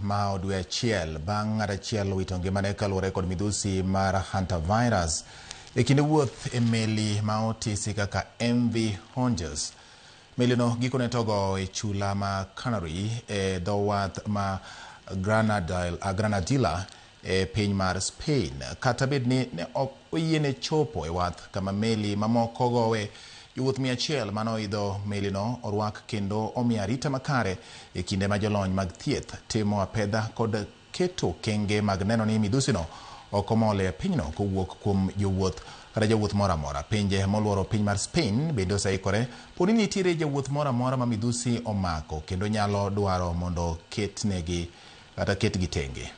Ma dwe achiel bang' ng'at achiel wito ngimane kaluwore kod midhusi mar hantavirus e kinde wuoth e meli ma otisi kaka MV Honjas. Melino gikone to ogowo e chula ma Canary e dho wath ma Granadilla e piny mar Spain. Kata bed ni ne ok oyiene chopo e wath kama meli mamoko gowe, jowuoth 100 mane oidho melino orwak kendo omi arita makare e kinde ma jolony mag thieth timo apedha kod keto okenge mag neno ni midhusino ok omol e pinyno kowuok kuom jowuoth kata jawuoth moro amora. Pinje moluoro piny mar Spain bende oseikore poni nitiere jawuoth moro amora ma midhusi omako kendo nyalo dwaro mondo ketnegi kata ketgi tenge.